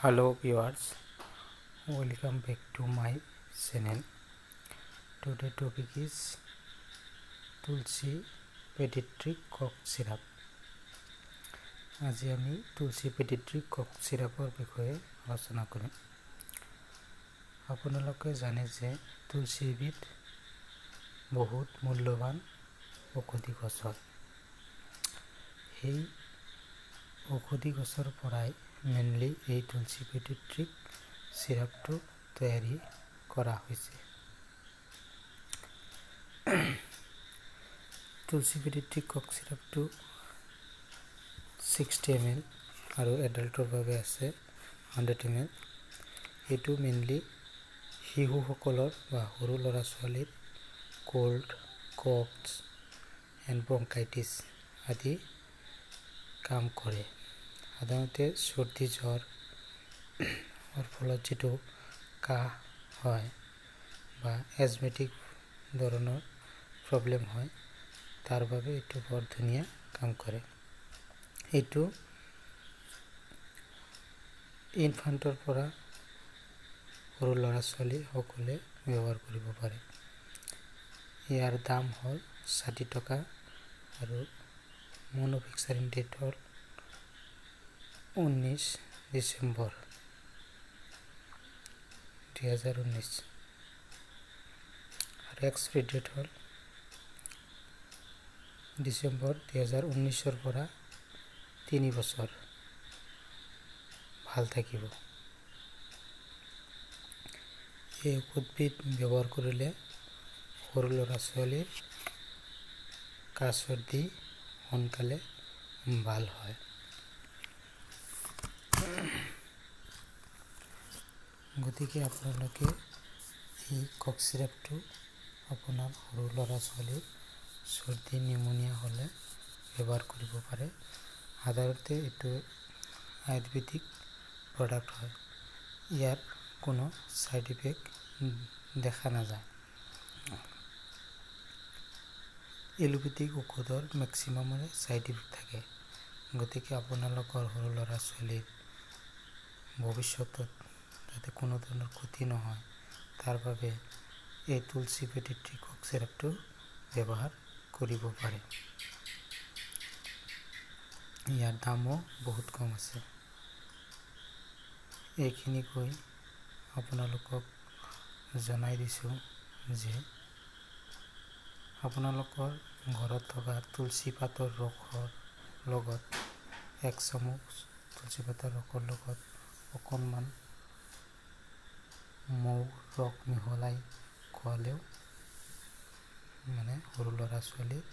Hello viewers, welcome back to my channel. Today topic is Tulsi Pediatric Cough Syrup. আজি আমি তুলসী paediatric কফ চিৰাপৰ বিষয়ে আলোচনা কৰিম। আপোনালোকে জানে যে তুলসী এবিধ বহুত মূল্যৱান ঔষধি গছ হয়। সেই ঔষধি গছৰ পৰাই মেইনলি এই তুলসী পেডিয়াট্ৰিক চিৰাপটো তৈয়াৰী কৰা হৈছে। তুলসী পেডিয়াট্ৰিক কফ চিৰাপটো 60 ml আৰু এডাল্টৰ বাবে আছে 100 ml। এইটো মেইনলি শিশুসকলৰ বা সৰু ল'ৰা ছোৱালীৰ ক'ল্ড, কফছ এণ্ড ব্ৰংকাইটিছ আদি কাম কৰে। সাধাৰণতে চৰ্দি জ্বৰ ফলত যিটো কাহ হয় বা এজমেটিক ধৰণৰ প্ৰব্লেম হয়, তাৰ বাবে এইটো বৰ ধুনীয়া কাম কৰে। এইটো ইনফাণ্টৰ পৰা সৰু ল'ৰা ছোৱালীসকলে ব্যৱহাৰ কৰিব পাৰে। ইয়াৰ দাম হ'ল 60 টকা আৰু মেনুফেকচাৰিং ডেট হ'ল 19 ডিচেম্বৰ 2019 আৰু এক্সপাইৰী ডেট হ'ল ডিচেম্বৰ 2019ৰ পৰা 3 বছৰ ভাল থাকিব। এই ঔষধবিধ ব্যৱহাৰ কৰিলে সৰু ল'ৰা ছোৱালীৰ কাহ চৰ্দি সোনকালে ভাল হয়। গতিকে আপোনালোকে এই কফ চিৰাপটো আপোনাৰ সৰু ল'ৰা ছোৱালীৰ চৰ্দি, নিমুনিয়া হ'লে ব্যৱহাৰ কৰিব পাৰে। সাধাৰণতে এইটো আয়ুৰ্বেদিক প্ৰডাক্ট হয়। ইয়াৰ কোনো ছাইড ইফেক্ট দেখা নাযায়। এলোপেথিক ঔষধৰ মেক্সিমামৰে ছাইড ইফেক্ট থাকে। গতিকে আপোনালোকৰ সৰু ল'ৰা ছোৱালীৰ ভৱিষ্যতত যাতে কোনো ধৰণৰ ক্ষতি নহয়, তাৰ বাবে এই তুলসী পেডিয়াট্ৰিক কফ চিৰাপটো ব্যৱহাৰ কৰিব পাৰে। ইয়াৰ দামো বহুত কম আছে। এইখিনি কৈ আপোনালোকক জনাই দিছোঁ যে আপোনালোকৰ ঘৰত থকা তুলসী পাতৰ ৰসৰ লগত, এক চামুচ তুলসী পাতৰ ৰসৰ লগত অকণমান মৌ ৰস মিহলাই খোৱালেও মানে সৰু ল'ৰা ছোৱালীৰ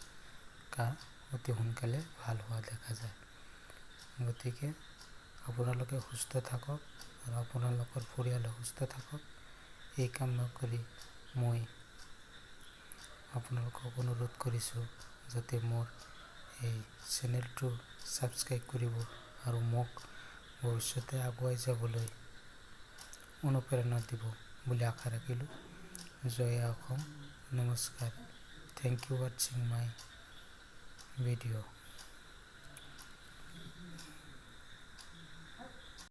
কাহ অতি সোনকালে ভাল হোৱা দেখা যায়। গতিকে আপোনালোকে সুস্থ থাকক আৰু আপোনালোকৰ পৰিয়ালো সুস্থ থাকক, এই কামনা কৰি মই আপোনালোকক অনুৰোধ কৰিছোঁ যাতে মোৰ এই চেনেলটো ছাবস্ক্ৰাইব কৰিব আৰু মোক ভৱিষ্যতে আগুৱাই যাবলৈ অনুপ্ৰেৰণা দিব বুলি আশা ৰাখিলোঁ। জয় অসম। নমস্কাৰ। Thank you watching my video.